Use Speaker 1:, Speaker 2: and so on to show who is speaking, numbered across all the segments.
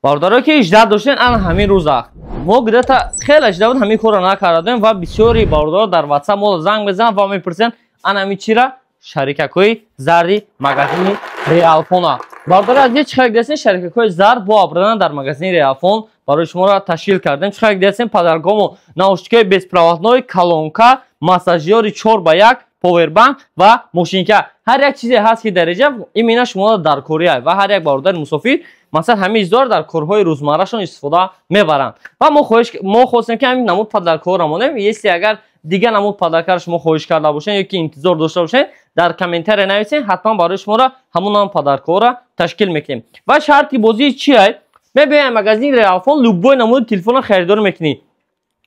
Speaker 1: Бародарое, ки ждать доштен, ана ҳамин рӯза мо где-то хеле шида буд, ҳамин корро накардадем ва бисёри бародаро дар WhatsApp мо занг мезананд ва мепурсанд ана ҳамин чира. Шарикакҳои зарди магазини Реалфона, бародари азиз, чӣ хел дидастен? Шарикакҳои зард бо обрана дар магазини Реалфон барои шуморо ташкил кардем. Чӣ хел дидастен? Подаркомо: наушникҳои беспроводной, колонка, массажёри 4 ба 1, повербанк ва мошинка. Ҳар як чизе ҳаст, ки дараҷа именно шуморо дар кория ва ҳар як бародари мусофир масалан ҳамин чизҳоро дар корҳои рӯзмаррашон истифода мебаранд. Ва мо хостем, ки ҳамин намуд подаркҳоро монем. Если агар дигар намуд подаркаро шумо хоҳиш карда бошед ё ки интизор дошта бошед, дар комментария нависед, ҳатман барои шуморо ҳамон нам подаркҳоро ташкил мекунем. Ва шарти бозӣ чия? Мебиёем магазини Реалфон, любой намуди телефонро харидорӣ мекунӣ.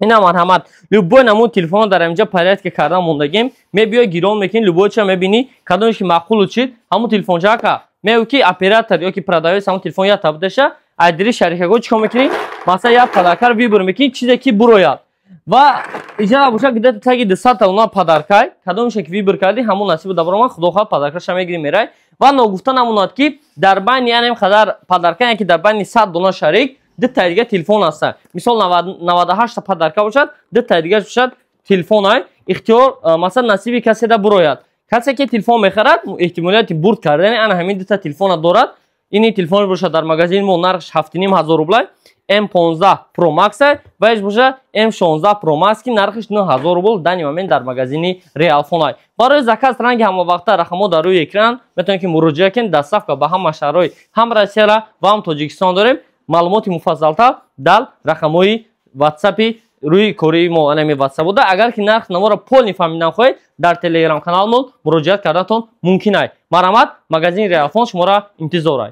Speaker 1: Ина, марҳамат, любой намуди телефонро дар инҷа порядке кардан мондагем. Мебиёй, гирон мекунӣ, любой ча мебинӣ, кадомеш ки маъқулу чид, ҳамун телефончака меӯ, ки оператор ё ки продавец ҳамун телефон як табдаша айдири шарикаго чикор мекунӣ? Масалан, як подаркаро выбор мекунӣ, чизе ки бурояд. Ва иҷара бошад, где-то таги 200-та уна подаркай, кадомеше ки выбор кардӣ, ҳамун насибу дабаромад, худо хоҳад, подаркаша мегирӣ, мерай. Ва ногуфта намонад, ки дар байни янем қадар подарка, яке дар байни 100 дона шарик дутаи дига телефон ҳаста. Мисол, 98-та подарка бошад, дутаи дигаш бошад телефонай. Ихтиёр, масалан, насиби каседа бурояд. Касе ки телефон мехарад, эҳтимолияти бурд кардани ана ҳамин дута телефона дорад. Ини телефон бошад, дар магазини мо нархш 7500 рублай, М15 Pro Max, ва иш боша М16 Pro Max, ки нархиш 9000 рубл данный момент дар магазини Реалфон. Барои заказ ранги ҳамавақта рақамҳо дар рӯи экран, метавонед, ки муроҷиат кунед. Доставка ба ҳама шаҳрҳои ҳам Россияра ва ҳам Тоҷикистон дорем. Маълумоти муфассалтар дар рақамҳои ватсапи рӯи кории мо, анами ватсап буда. Агар ки нарх наморо полный фаҳмидан хоҳед, дар телеграм каналмон муроҷиат карданатон мумкин ай. Марҳамат, магазини Реалфон шуморо интизор ай.